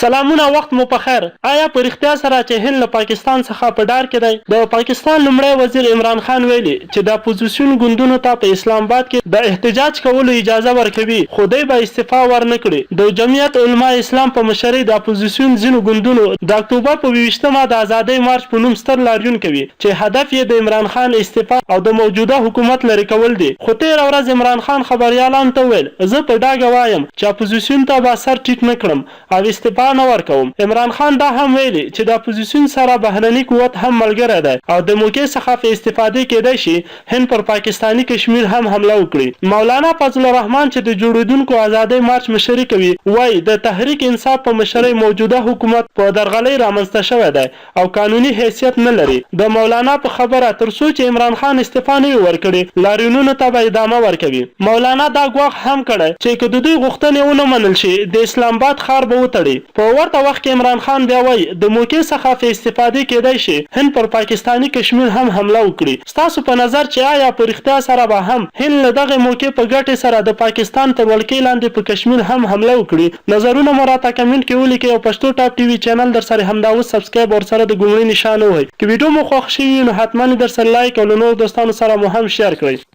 سلامونه وخت مو پخیر. آیا په رښتیا سره چې هند له پاکستان څخه په ډار کې دی؟ د پاکستان لومړی وزیر عمران خان ویلي چې د اپوزیسیون ګوندونو ته په اسلام اباد کې د احتجاج کولو اجازه ورکوي خو دی به استعفا ور نه کړي. د جمعیت علماء اسلام په مشرۍ د اپوزیسیون ځینو ګوندونو د اکتوبر په ویشتمه د ازادۍ مارچ په نوم ستر لاریون کوي چې هدف یې د عمران خان استعفا او د موجوده حکومت لرې کول دي. خو تېره ورځ عمران خان خبریالانو ته وویل، زه په ډاګه وایم چې اپوزیسیون ته به سر ټیټ نه کړم او استعفا نه ورکوم. عمران خان دا هم ویلي چې د اپوزیسیون سره بهرني قوت هم ملګری دی او د موقع څخه په استفادې کیدای شي هند پر پاکستاني کشمیر هم حمله وکړي. مولانا فضل الرحمن چې د جوړیدونکو ازادۍ مارچ مشري کوي وايي د تحریک انصاف په مشرۍ موجوده حکومت په درغلۍ رامنځته شوی دی او قانوني حیثیت نه لري. د مولانا په خبره تر څو چې عمران خان استعفا نه وي ورکړې، لاریونونو ته به ادامه ورکوي. مولانا دا ګواښ هم کړی چې که د دوی غوښتنې ونه منل شي، د اسلام باد ښار به وتړي. په ورته وخت کې عمران خان بیا وايي، د موقع څخه په استفادې کېدای شي هند پر پاکستاني کشمیر هم حمله وکړي. ستاسو په نظر چې آیا په رښتیا سره به هم هند له دغې موقع په ګټې سره د پاکستان تر ولکې لاندې په کشمیر هم حمله وکړي؟ نظرونه مو راته کمنټ کې ولیکئ او پښتو ټاپ ټي وي چینل درسره همدا اوس سبسکرایب او ورسره د ګومړي نشان ووهئ. که ویډیو مو خوښ شوي وي نو حتما یې درسره لایک او له نورو دوستانو سره مو هم شیر کړئ.